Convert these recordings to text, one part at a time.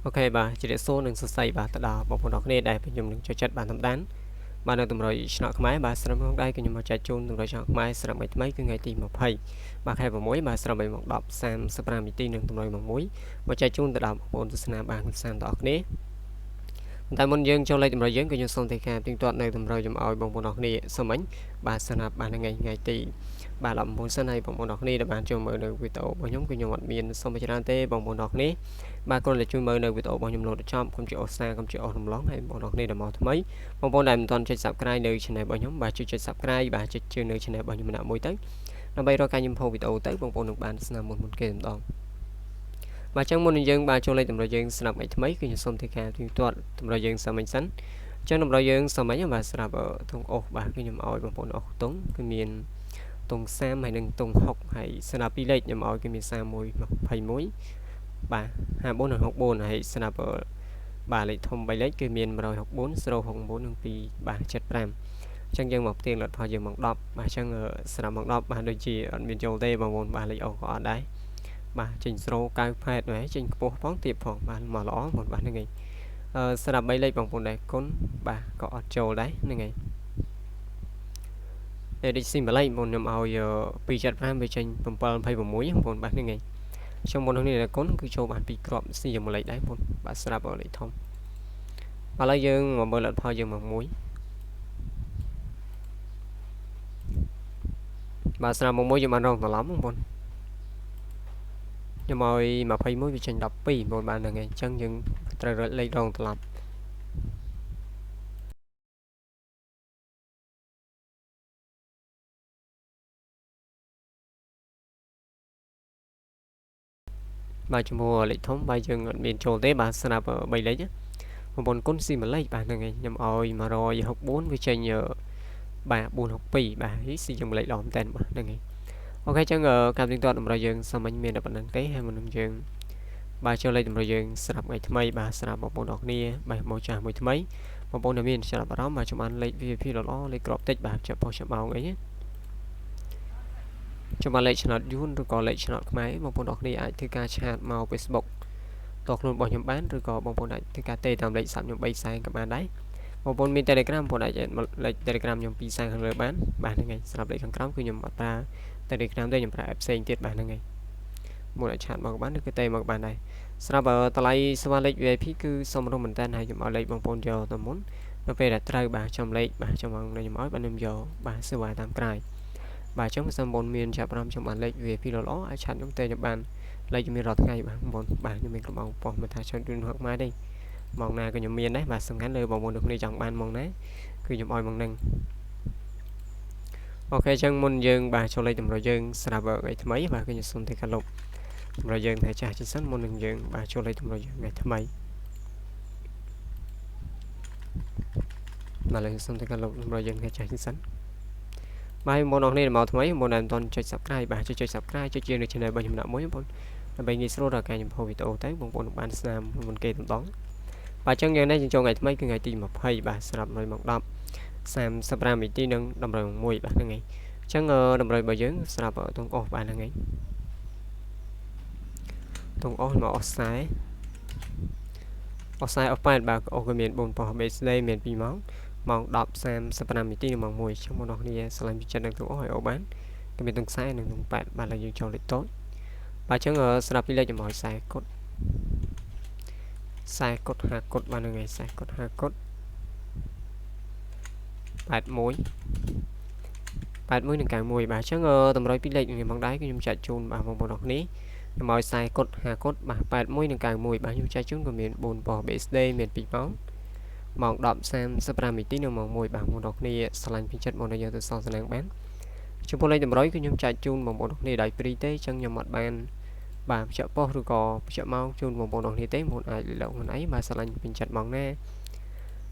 OK បាទជម្រាបសួរនិងសួស្តីបាទទៅដល់បងប្អូនអរគ្នាដែលខ្ញុំនឹងចូលចិត្តបានតាមដានបាទនៅតម្រុយឆ្នោតខ្មែរបាទស្រាប់ផងដែរគឺខ្ញុំមកចែកជូនតម្រុយឆ្នោតខ្មែរស្រាប់ថ្មីគឺថ្ងៃទី20បាទខែ6បាទស្រាប់ម៉ោង10:35នាទីនិងតម្រុយម៉ោង1មកចែកជូនទៅដល់បងប្អូនទស្សនាបាទកម្សាន្តទាំងអស់គ្នាតែមុនយើងចូលលេខតម្រុយយើងគឺខ្ញុំសូមធ្វើការទៀងទាត់នៅតម្រុយខ្ញុំឲ្យបងប្អូនអរគ្នាសូមអញបាទសម្រាប់បាទថ្ងៃថ្ងៃទីបាទ19សិនហើយបងប្អូនអរគ្នាដែលបានចូលមើលនៅវីដេអូរបស់ខ្ញុំគឺខ្ញុំអត់មានសូមច្រើនទេបងប្អូនអរគ្នាបាទគ្រាន់តែជួយមើលនៅវីដេអូរបស់ខ្ញុំលោតចប់កុំជួយអូសសារកុំជួយអូសរំលងហើយបងប្អូនអរគ្នាដែលមកថ្មីបងប្អូនដែលមិនទាន់ចុច Subscribe នៅ Channel របស់ខ្ញុំបាទជួយចុច Subscribe បាទចុចជើងនៅ Channel របស់ខ្ញុំម្នាក់មួយទៅដើម្បីរកការខ្ញុំផុសវីដេអូទៅបងប្អូននឹងបានស្នាមមុនមុនគេម្ដងបាទចឹងមុននឹងយើងបាទចូលលេខតម្រុយយើងស្រាប់ថ្មីគឺខ្ញុំសូមធ្វើការទៀងទាត់តម្រុយយើងសាមញ្ញសិនចឹងតម្រុយយើងសាមញ្ញបាទស្រាប់ទងអូសបាទគឺខ្ញុំឲ្យបងប្អូនអូសទងគឺមានទង30ហើយនិងទង60ហើយស្រាប់ពីរលេខខ្ញុំឲ្យគឺមាន31 21បាទ54និង64ហើយស្រាប់បាទលេខធំ3លេខគឺមាន164 069និង2បាទ75ចឹងយើងមកផ្ទៀងលទ្ធផលយើងម៉ោង10បាទចឹងស្រាប់ម៉ោង10បាទដូចជាអត់មានចូលទេបងប្អូនបាទលេខអូក៏អត់ដែរបាទចេញស្រូ9ផែតហើយចេញខ្ពស់ផងទៀបផងបាទមកល្អបងបាទហ្នឹងហើយអឺស្រាប់3លេខបងប្អូនដែរគុណបាទក៏អត់ចូលដែរហ្នឹងហើយតែដូចស៊ីម៉ាឡៃបងខ្ញុំឲ្យ275វាចេញ726បងប្អូនបាទហ្នឹងហើយខ្ញុំបងនេះគុណគឺចូលបាន2គ្រាប់ស៊ីជាមួយលេខដែរបងបាទស្រាប់លេខធំឥឡូវយើងមកមើលលទ្ធផលយើងមកមួយបាទស្រាប់មកមួយយើងបានរងត្រឡប់បងប្អូនខ្ញុំឲ្យ21វាចេញ12បងបានហ្នឹងហើយអញ្ចឹងយើងត្រូវលេខរងត្រឡប់បាទចំពោះលេខធំបាទយើងអត់មានចូលទេបាទស្រាប់3លេខបងប្អូនគុណស៊ីមួយលេខបាទហ្នឹងហើយខ្ញុំឲ្យ164វាចេញបាទ462បាទនេះស៊ីជាមួយលេខល្អមែនតើបាទហ្នឹងហើយ OK អញ្ចឹងការទៀងទាត់តម្រុយយើងសាមញ្ញមានតែប៉ុណ្្នឹងទេហើយមុននឹងយើងបាទចូលលេខតម្រុយយើងស្រាប់ថ្ងៃថ្មីបាទស្រាប់បងប្អូនអរគ្នាបាទមកចាស់មួយថ្មីបងប្អូនដែលមានចំណាប់អារម្មណ៍បាទចំបានលេខ VIP ល្អលេខក្របតិចបាទចាប់ប៉ុស្តិ៍ចាប់ម៉ោងអីចំបានលេខឆ្នោតយួនឬក៏លេខឆ្នោតខ្មែរបងប្អូនអរគ្នាអាចធ្វើការឆាតមក Facebook តខ្លួនរបស់ខ្ញុំបានឬក៏បងប្អូនអាចធ្វើការទេតាមលេខសាប់ខ្ញុំ3សែនក៏បានដែរបងប្អូនមាន Telegram បងប្អូនអាចលេខ Telegram ខ្ញុំ2សែនខាងលើបានបាទហ្នឹងហើយសម្រាប់លេខខាងក្រោមគឺខ្ញុំអត់ប្រើ Telegram ទេខ្ញុំប្រើ app ផ្សេងទៀតបាទហ្នឹងហើយមុនអាចឆាតមកបានឬក៏ទេមកបានដែរស្រាប់តម្លៃសេវាលេខ VIP គឺសមរម្យមែនតើហើយខ្ញុំឲ្យលេខបងប្អូនយកទៅមុននៅពេលដែលត្រូវបាទចំលេខបាទចំអង្គខ្ញុំឲ្យបាទខ្ញុំយកបាទសេវាតាមក្រោយបាទអញ្ចឹងបើសិនបងប្អូនមានចាប់អារម្មណ៍ខ្ញុំបានលេខ VIP ល្អៗអាចឆាតខ្ញុំទេខ្ញុំបានលេខខ្ញុំមានរាល់ថ្ងៃបាទបងប្អូនបាទខ្ញុំមានក្រុមអង្គប៉ុស្តិ៍មិនថាឆាតយូរហឹកម៉ែទេម៉ោងណាក៏ខ្ញុំមានដែរបាទសំខាន់លើបងប្អូនទាំងគ្នាចង់បានម៉ោងណាគឺខ្ញុំឲ្យម៉ោងហ្នឹង OK អញ្ចឹងមុនយើងបាទចូលលេខតម្រុយយើងស្រាប់ថ្ងៃថ្មីបាទគឺខ្ញុំសូមធ្វើការលុបតម្រុយយើងថ្ងៃចាស់ជាសិនមុននឹងយើងបាទចូលលេខតម្រុយយើងថ្ងៃថ្មីបាទឥឡូវសូមធ្វើការលុបតម្រុយយើងថ្ងៃចាស់ជាសិនបាទបងប្អូននេះមកថ្មីមុនដែលមិនទាន់ចុច Subscribe បាទចុច Subscribe ចុចជាងនៅ Channel របស់ខ្ញុំដាក់មួយបងប្អូនដើម្បីងាយស្រួលដល់ការខ្ញុំផុសវីដេអូទៅបងប្អូននឹងបានស្នាមមុនគេតម្ដងបាទអញ្ចឹងយ៉ាងនេះយើងចូលថ្ងៃថ្មីគឺថ្ងៃទី20បាទស្រាប់នៅម៉ោង10:35នាទីនិងតម្រុយ1បាទហ្នឹងហើយអញ្ចឹងតម្រុយរបស់យើងស្រាប់ទងអស់បាទហ្នឹងហើយទងអស់មកអស់ខ្សែអស់ខ្សែអស់8បាទអស់ក៏មាន4ប៉ុស្តិ៍ base day មាន2ម៉ោងម៉ោង10:35នាទីនិងម៉ោង1អញ្ចឹងបងប្អូនគ្នាឆ្លាញ់ពិចិត្រនឹងទងអស់ឲ្យអូបានគេមានទងខ្សែនិងទង8បាទឥឡូវយើងចូលលេខតូចបាទអញ្ចឹងស្រាប់ពីលេខចំឲ្យខ្សែកុដខ្សែកុដ5កុដបាទហ្នឹងហើយខ្សែកុដ5កុដ81 81និង91បាទអញ្ចឹងតម្រុយពីរលេខនេះផងដែរគឺខ្ញុំចាត់ជូនបាទបងប្អូនអរគ្នាខ្ញុំឲ្យខ្សែកុដ5កុដបាទ81និង91បាទខ្ញុំចាត់ជូនក៏មាន4ប៉ុស្តិ៍ base day មាន2ម៉ោងម៉ោង10:35នាទីនិងម៉ោង1បាទបងប្អូនអរគ្នាឆ្លាញ់ពេញចិត្តមកដល់យកទៅសងសំណាងបានចំពោះលេខតម្រុយគឺខ្ញុំចាត់ជូនបងប្អូនអរគ្នាដោយព្រីទេអញ្ចឹងខ្ញុំអត់បានបាទភ្ជាប់ប៉ុស្តិ៍ឬក៏ភ្ជាប់ម៉ោងជូនបងប្អូនអរគ្នាទេបងប្អូនអាចលេខខ្លួនឯងបាទឆ្លាញ់ពេញចិត្តម៉ោងណា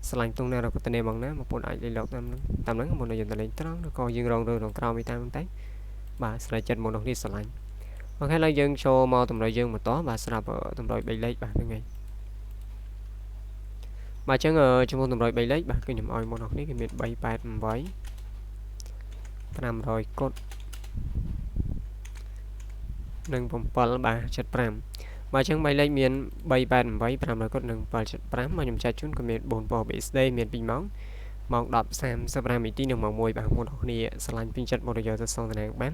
ឆ្លាញ់តុងណារកតនេម៉ោងណាបងប្អូនអាចលេខលោកតាមហ្នឹងបងប្អូនយើងទៅលេងត្រង់ឬក៏យើងរងរឿងក្នុងក្រោមតាមហ្នឹងទៅបាទស្រេចចិត្តបងប្អូនគ្នាឆ្លាញ់ OK ឥឡូវយើងចូលមកតម្រុយយើងបន្តបាទស្រាប់តម្រុយ3លេខបាទហ្នឹងហើយបាទអញ្ចឹងចំនួនតម្រុយ3លេខបាទគឺខ្ញុំឲ្យបងប្អូនគ្នាគឺមាន388 500កុដនិង7បាទ75 បាទអញ្ចឹង3លេខមាន388 500គាត់និង775មកខ្ញុំចែកជូនក៏មាន4ពណ៌ BSD មាន2ម៉ោងម៉ោង10:35នាទីនិងម៉ោង1បាទបងប្អូនអរគ្នាស្រឡាញ់ពេញចិត្តមកយកទៅសងតំណាងបាន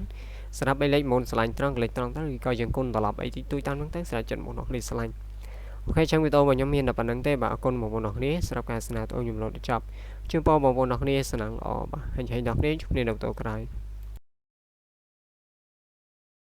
សម្រាប់3លេខមុនស្រឡាញ់ត្រង់កលេចត្រង់ទៅឬក៏យើងគុណត្រឡប់អីតិចតួចតាមហ្នឹងទៅស្រេចចិត្តបងប្អូនអរគ្នាស្រឡាញ់។ OK ចឹងវីដេអូរបស់ខ្ញុំមានតែប៉ុណ្្នឹងទេបាទអរគុណបងប្អូនអរគ្នាសម្រាប់ការស្នាទៅខ្ញុំលោតចប់ជូនពរបងប្អូនអរគ្នាស្នាងល្អបាទហើយហើយដល់គ្នាជួបគ្នានៅវីដេអូក្រោយ។